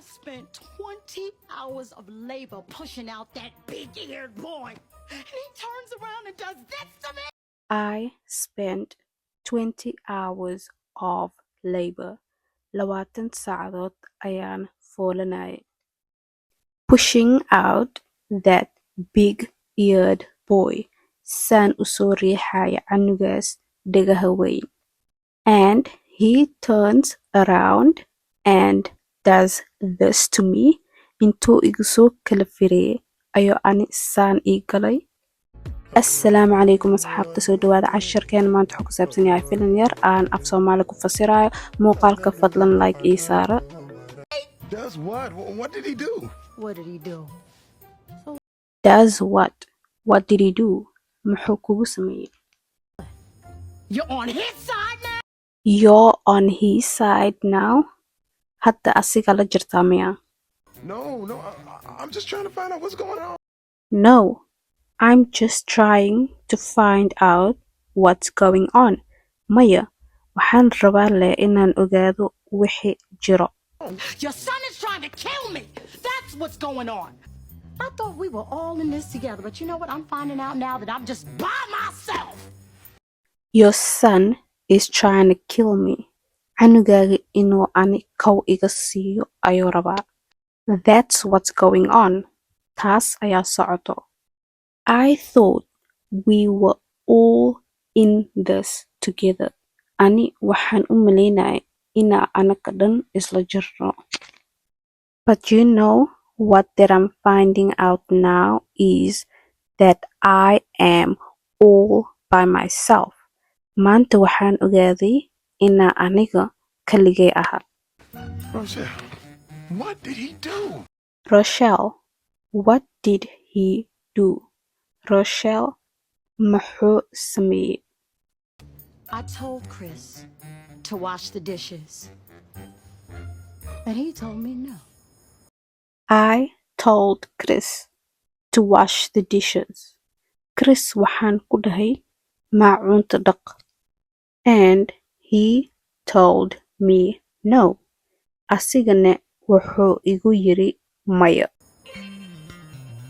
Spent 20 hours of labor pushing out that big-eared boy. And he turns around and does this to me? I spent 20 hours of labor, 20 saacadood ayaan foolanayay, pushing out that big-eared boy, saan u soo riixaya canugaas dhagaha weyn, and he turns around and does this to me. Intuu igu soo kala fireeyay ayuu ani saan ii galay. Assalaamu calaykum asxaabta, soo dhawaada. Casharkeena maanta wuxuu ku saabsan yahay filim yar aan af Soomaali ku fasirayo. Muuqaalka fadlan like ii saara. Does what? What did he do? What did he do? Does what? What did he do? Muxuu kugu sameeyey? You're on his side now? You're on his side now? Hadda asiga la jirtaa miya? No, I'm just trying to find out what's going on. No, I'm just trying to find out what's going on. Maya, waxaan rabaa leh inaan ogaado wixii jiro. Your son is trying to kill me. That's what's going on. I thought we were all in this together, but you know what? I'm finding out now that I'm just by myself. Your son is trying to kill me. Canugaaga inuu ani kow iga siiyo ayuu rabaa. That's what's going on. Taas ayaa socoto. I thought we were all in this together. Ani waxaan u malaynayay inaa anaka dhan isla jirno. But you know what that I'm finding out now is that I am all by myself. Maanta waxaan ogaaday inaa aniga kaligay ahaa. Rochelle, what did he do? Rochelle, what did he do? Rochelle, muxuu sameeyey? I told Chris to wash the dishes. And he told me no. I told Chris to wash the dishes. Chris waxaan ku dhahay maacuunta dhaq. And he told me no. Asigana wuxuu igu yiri maya.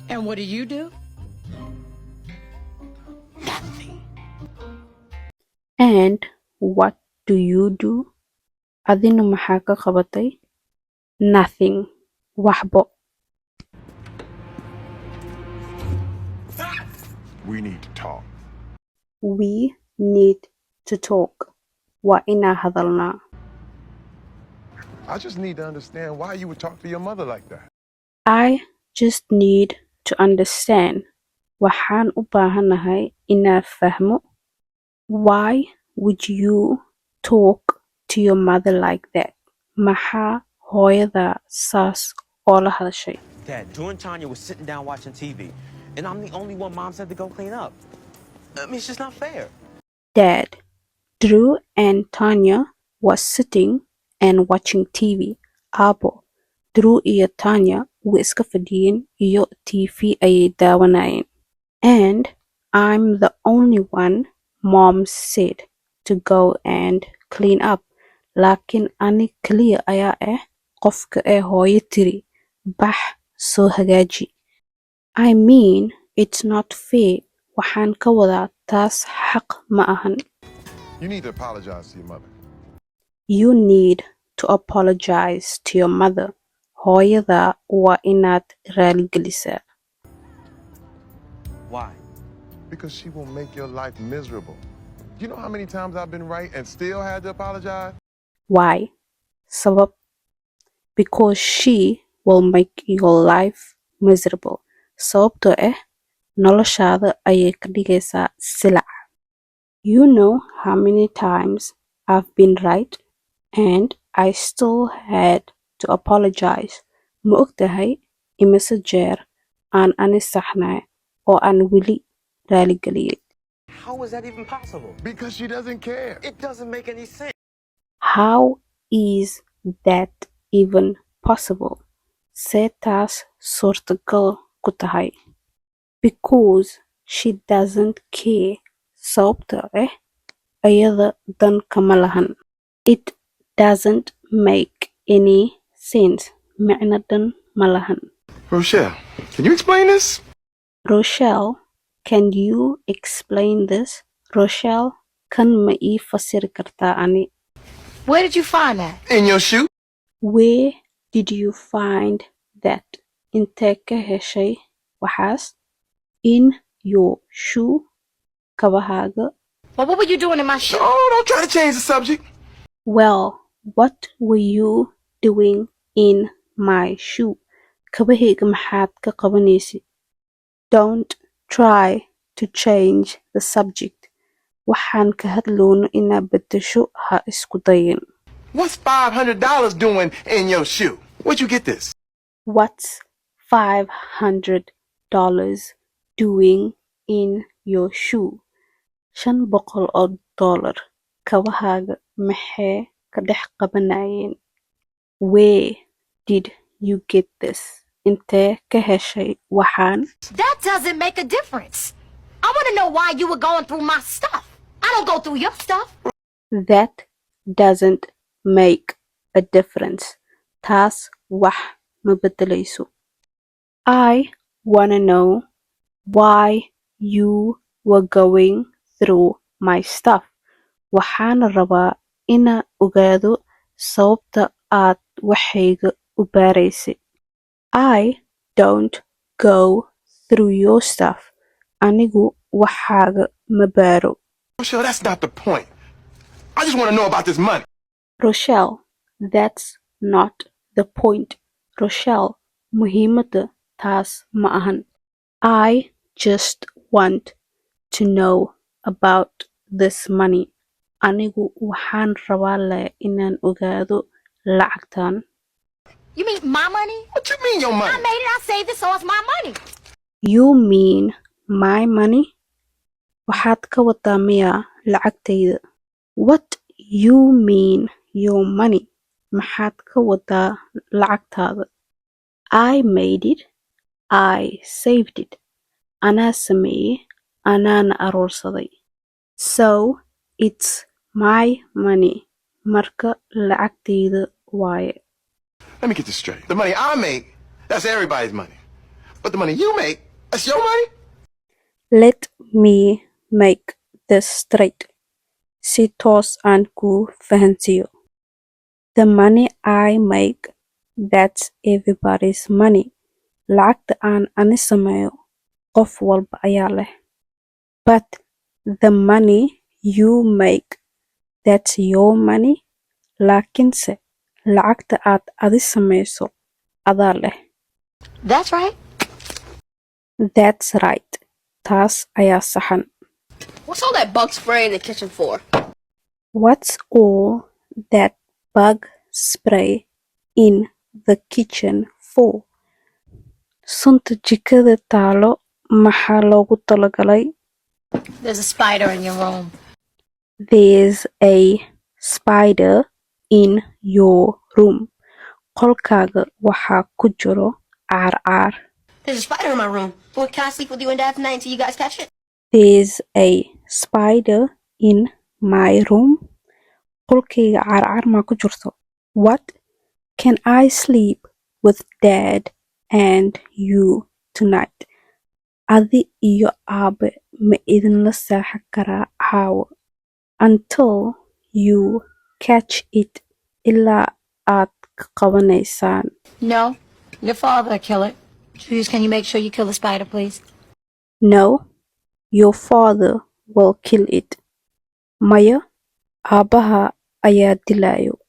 And what do you do? Nothing. And what do you do? Adina maxaa ka qabatay? Nothing. Waxbo. We need to talk. We need to talk. Waa inaa hadalnaa. I just need to understand why you would talk to your mother like that. I just need to understand. Waxaan u baahanahay inaan fahmo. Why would you talk to your mother like that? Maxaa hooyadaa saas oola hadashay? Dad, Drew and Tanya was sitting down watching TV, and I'm the only one Mom said to go clean up. I mean, it's just not fair. Dad, Drew and Tanya was sitting and watching TV. Aabo, Drew iyo Tanya way iska fadhiyeen iyo TV ayay daawanayeen. And I'm the only one Mom said to go and clean up. Laakiin ani kaliya ayaa ah qofka ee hooyo tiri bax soo hagaaji. I mean, it's not fair. Waxaan ka wadaa taas xaq ma ahan. You need to apologize to your mother. You need to apologize to your mother. Hooyadaa waa inaad raaligelisaa. Why? Because she will make your life miserable. You know how many times I've been right and still had to apologize? Why? Sabab? Because she will make your life miserable. Sababtoo ah noloshaada ayay ka dhigaysaa silac. You know how many times I've been right and I still had to apologize. Ma ogtahay imise jeer aan ani saxnay oo aan weli raaligeliyay? How is that even possible? Because she doesn't care. It doesn't make any sense. How is that even possible? See taas suurtagal ku tahay? Because she doesn't care. Sababtoo ah ayada dan kama lahan. It doesn't make any sense. Micno dhan ma lahan. Rochelle, can you explain this? Rochelle, can you explain this? Rochelle, kan ma ii fasiri kartaa ani? Where did you find that? In your shoe? Where did you find that? Intee ka heshay waxaas? In your shoe? Kabahaaga. Well, what were you doing in my shoe? Oh, don't try to change the subject. Well, what were you doing in my shoe? Kabahayga maxaad ka qabanaysid? Don't try to change the subject. Waxaan ka hadloono inaad beddesho ha isku dayin. What's $500 doing in your shoe? Where'd you get this? What's $500 doing in your shoe? $500 kabahaaga maxay ka dhex qabanayeen? Where did you get this? Intee ka heshay waxaan? That doesn't make a difference. I want to know why you were going through my stuff. I don't go through your stuff. That doesn't make a difference. Taas wax ma beddelayso. I wanna know why you were going through my stuff. Waxaan rabaa inaan ogaado sababta aad waxayga u baaraysay. I don't go through your stuff. Anigu waxaaga ma baaro. Rochelle, that's not the point. I just want to know about this money. Rochelle, that's not the point. Rochelle, muhiimadda taas ma ahan. I just want to know about this money. Anigu waxaan rabaa lee inaan ogaado lacagtan. You mean my money? What you mean your money? I made it, I saved it, so it's my money. You mean my money? Waxaad ka wadaa miyaa lacagtayda? What you mean your money? Maxaad ka wadaa lacagtaada? I made it. I saved it. Anaa sameeyay, anaana aruursaday. So it's my money. Marka lacagtayda waaye. Let me get this straight. The money I make, that's everybody's money. But the money you make, that's your money? Let me make this straight. Si toos aan kuu fahansiiyo. The money I make, that's everybody's money. Lacagta aan ani sameeyo, qof walba ayaa leh. But the money you make, that's your money. Laakiinse lacagta aad adi sameyso, adaa leh. That's right. That's right. Taas ayaa saxan. What's all that bug spray in the kitchen for? What's all that bug spray in the kitchen for? Sunta jikada taalo maxaa loogu talagalay? There's a spider in your room. There's a spider in your room. Qolkaaga waxaa ku jiro caarcaar. There's a spider in my room. Boy, can I sleep with you and Dad tonight until you guys catch it? There's a spider in my room. Qolkayga caarcaar maa ku jirto? What? Can I sleep with Dad and you tonight? Adi iyo aabe ma idinla seexan karaa caawa? Until you catch it, ilaa aad ka qabanaysaan. No, your father will kill it. Julius, can you make sure you kill the spider, please? No, your father will kill it. Maya, aabbahaa ayaa dilayo.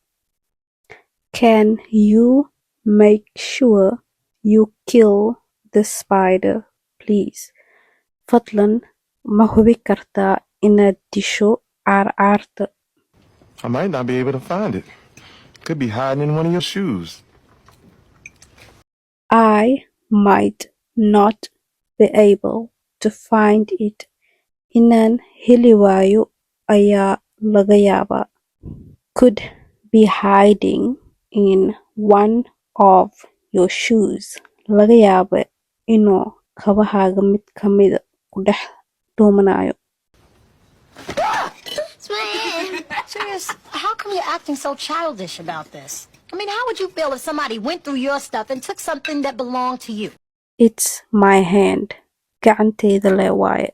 Can you make sure you kill the spider, please? Fadlan ma hubi kartaa inaad disho caarcaarta? I might not be able to find it. Could be hiding in one of your shoes. I might not be able to find it. Inaan heli waayo ayaa laga yaabaa. Could be hiding in one of your shoes. Laga yaabee inuu kabahaaga mid ka mida ku dhex dhuumanayo. Julius, how come you're acting so childish about this? I mean, how would you feel if somebody went through your stuff and took something that belonged to you? It's my hand. Gacanteyda lee waaye.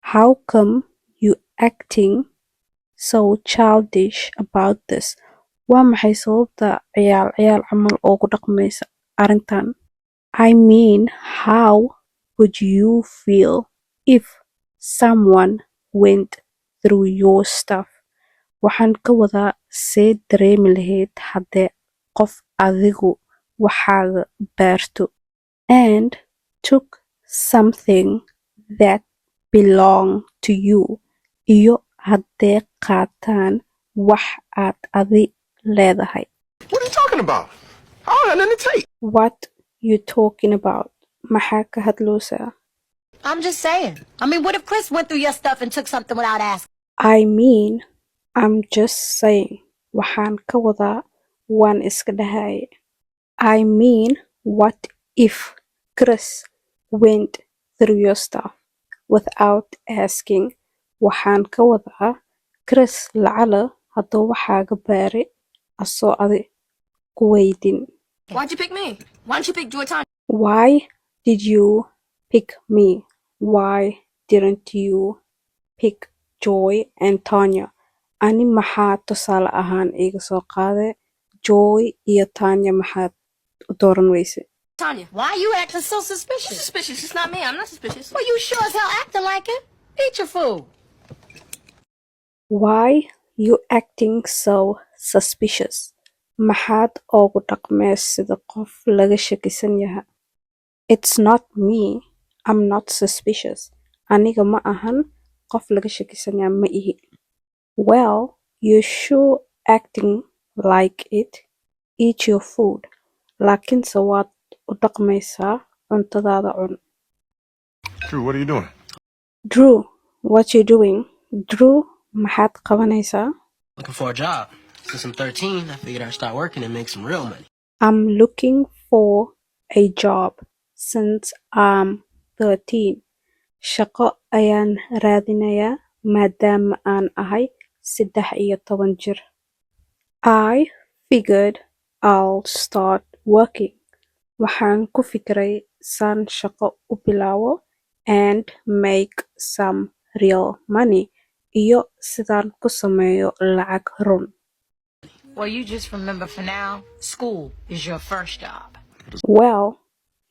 How come you acting so childish about this? Waa maxay sababta ciyaal ciyaal camal oogu dhaqmaysa arrintan? I mean, how would you feel if someone went through your stuff? Waxaan ka wadaa, see dareemi lahayd haddii qof adigu waxaaga baarto, and took something that belonged to you, iyo hadday qaataan wax aad adi leedahay? What are you talking about? I don't have nothing to take. What you talking about? Maxaa ka hadloosaa? I'm just saying. I mean, what if Chris went through your stuff and took something without asking? I mean, I'm just saying. Waxaan ka wadaa, waan iska dhahaye. I mean, what if Chris went through your stuff without asking? Waxaan ka wadaa, Chris lacala hadduu waxaaga baare asoo adi ku weydin. Why'd you pick me? Why didn't you pick Joy, Tanya? Why did you pick me? Why didn't you pick Joy and Tanya? Ani maxaa tusaale ahaan iiga soo qaade? Joy iyo Tanya maxaad u dooran weyse? Tanya. Why are you acting so suspicious? Suspicious. It's not me. I'm not suspicious. Well, you sure as hell acting like it. Eat your food. Why you acting so suspicious? Maxaad oogu dhaqmee sida qof laga shakisan yahay? It's not me. I'm not suspicious. Aniga ma ahan qof laga shakisan yahay, ma ihi. Well, you sure acting like it. Eat your food. Laakiinse waad u dhaqmaysaa, cuntadaada cun. Drew, what are you doing? Drew, what you doing? Drew, maxaad qabanaysaa? Looking for a job. Since I'm 13, I figured I'd start working and make some real money. I'm looking for a job since I'm 13. Shaqo ayaan raadinayaa maadaama aan ahay 13 jir. I figured I'll start working. Waxaan ku fikiray saan shaqo u bilaabo, and make some real money, iyo sidaan ku sameeyo lacag run. Well, you just remember for now, school is your first job. Well,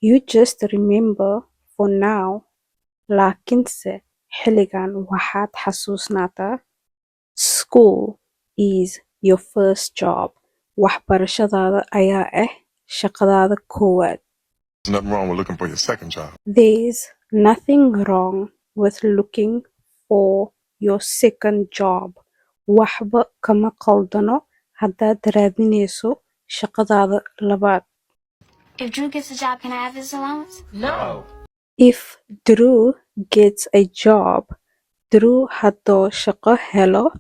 you just remember for now, laakiinse xilligan waxaad xasuusnaataa, school is your first job. Waxbarashadaada ayaa ah shaqadaada koowaad. There's nothing wrong with looking for your second job. There's nothing wrong with looking for your second job. Waxba kama qaldano haddaad raadinayso shaqadaada labaad. If Drew gets a job, can I have his allowance? No. If Drew gets a job, Drew hadduu shaqo helo,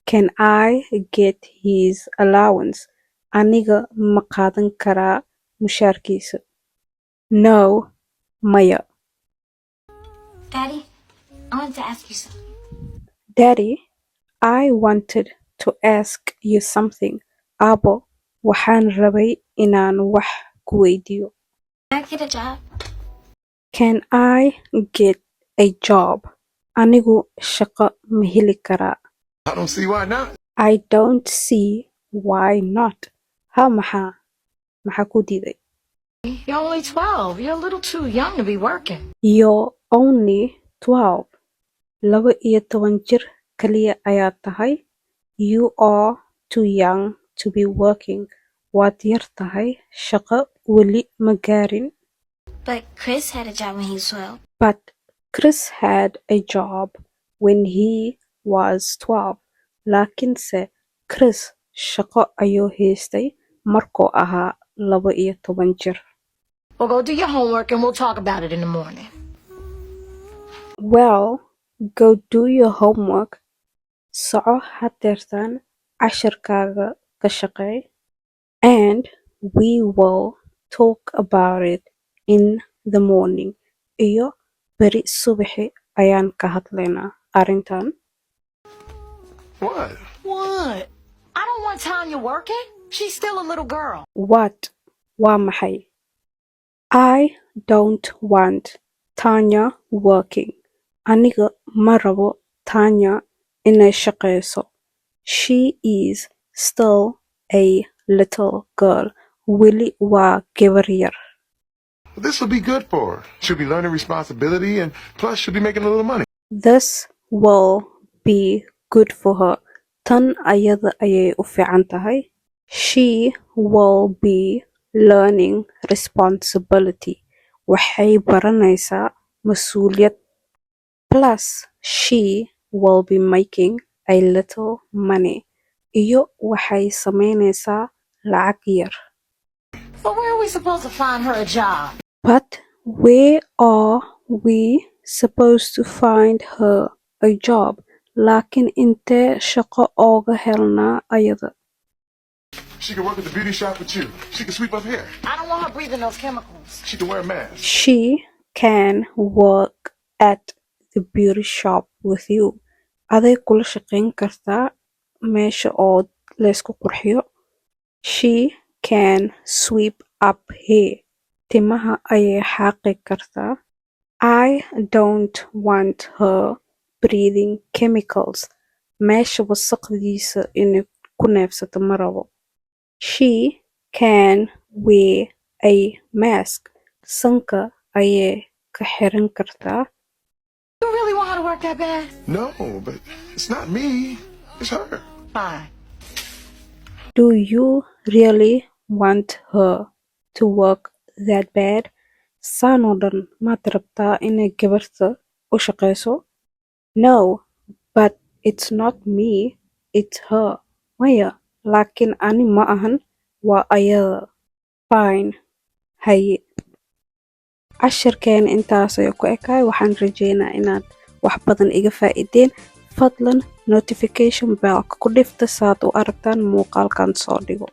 can I get his allowance? Aniga ma qaadan karaa mushaarkiisa? No, maya. Daddy, I wanted to ask you something. Daddy, I wanted to ask you something. Aabo, waxaan rabay inaan wax ku weydiiyo. Can I get a job? Can I get a job? Anigu shaqo ma heli karaa? I don't see why not. I don't see why not. Ha, maxaa? Maxaa ku diiday? You're only 12. You're a little too young to be working. You're only 12. 12 jir kaliya ayaad tahay. You are too young to be working. Waad yar tahay, shaqo weli ma gaarin. But Chris had a job when he was 12. But Chris had a job when he was 12. Laakiinse Chris shaqo ayuu haystay markuu ahaa 12 jir. Well, go do your homework and we'll talk about it in the morning. Well, go do your homework. Soco hadeertaan casharkaaga ka shaqee. And we will talk about it in the morning. Iyo beri subaxi ayaan ka hadlaynaa arrintan. What? What? I don't want Tanya working. She's still a little girl. What? Waa maxay? I don't want Tanya working. Aniga ma rabo Tanya inay shaqeyso. She is still a little girl. Weli waa gabar yar. This will be good for her. She'll be learning responsibility, and plus she'll be making a little money. This will be good for her. Tan ayada ayay u fiican tahay. She will be learning responsibility. Waxay baranaysaa mas'uuliyad. Plus, she will be making a little money. Iyo waxay samaynaysaa lacag yar. But where are we supposed to find her a job? But where are we supposed to find her a job? Laakiin intee shaqo ooga helnaa ayada? She can work at the beauty shop with you. She can sweep up hair. I don't want her breathing those chemicals. She can wear a mask. She can work at the beauty shop with you. Aday kula shaqayn kartaa meesha oo laysku qurxiyo. She can sweep up hair. Timaha ayay xaaqi kartaa. I don't want her breathing chemicals. Meesha wasaqdiisa inay ku neefsato ma rabo. She can wear a mask. Sanka ayay ka xiran kartaa. You really want her to work that bad? No, but it's not me. It's her. Fine. Do you really want her to work that bad? Saan oo dhan maad rabtaa inay gabarta u shaqeyso? No, but it's not me, it's her. Maya, laakiin ani ma ahan, waa ayada. Fine. Haye. Cashirkeena intaas ayuu ku ekaay. Waxaan rajeynaa inaad wax badan iga faa'iideen. Fadlan notification bell ku dhifta saad u aragtaan muuqaalkan soo dhigo.